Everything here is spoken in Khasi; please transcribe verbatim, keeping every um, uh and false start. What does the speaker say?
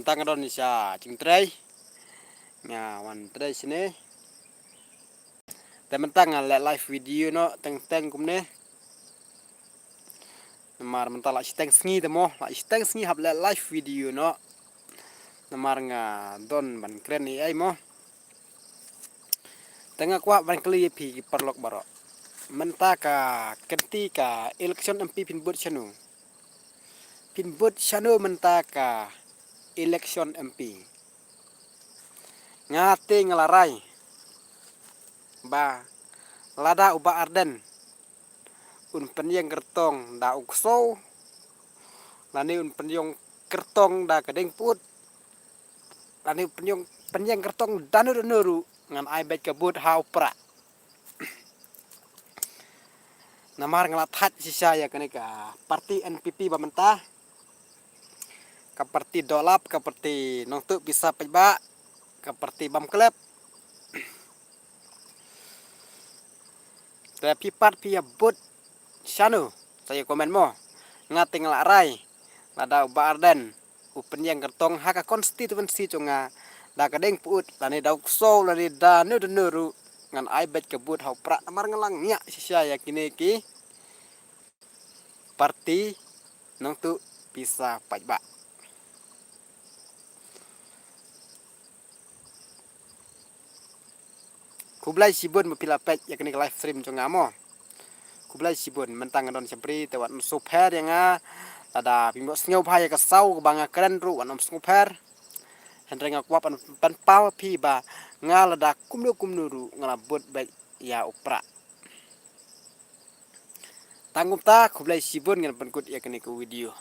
tang don sha jingtrei. Nga wan trei shane. Te mynta nga leh live video noh teng teng kumne. Namar mynta la shiteng sngi te mo, la shiteng sngi hap leh live video noh. Namar nga don ban kren ei ei mo. Te nga kwah ban kylli ïa phi ki paralok baroh. Mynta ka kynti ka election M P phin bud shano? Phin bud shano mynta ka election M P? Nga te nga la rai ba lada u Bah Ardent un pynïeng kyrtong da u ksew, lane un pynïeng kyrtong da ka ding put, lane un pynïeng, pynïeng kyrtong da no da no ruh, ngan ai beit ka vote ha u Prah. Namar nga la thait shisha ïa kane ka parti N P P ba mynta. Ka parti dohlap, ka parti nongtuh pisa paidbah, ka parti bam klep. Te phi pat phi ïa bud shano, sa ïa comment mo. Nga te nga la rai lada u Bah Ardent u pynïeng kyrtong ha ka constituency jong nga da ka ding put, lane da u ksew, lane da no da no ruh, ngan ai beit ka vote ha u Prah. Namar nga la ngiah shisha ïa kine ki parti nongtuh pisa paidbah. Khublei shibun ba phi la peit ïa kane ka live stream jong nga mo. Khublei shibun, mynta nga don sha bri te wat nym sngewpher ïa nga. Lada phi mut sngewbha ïa ka saw kaba nga kren ruh wat nym sngewpher. Hynrei nga kwah ban, ban pynpaw phi ba nga lada kumno kumno ruh nga la bud beit ïa u Prah. Tang kumta, khublei shibun, ngan pynkut ïa kane ka video.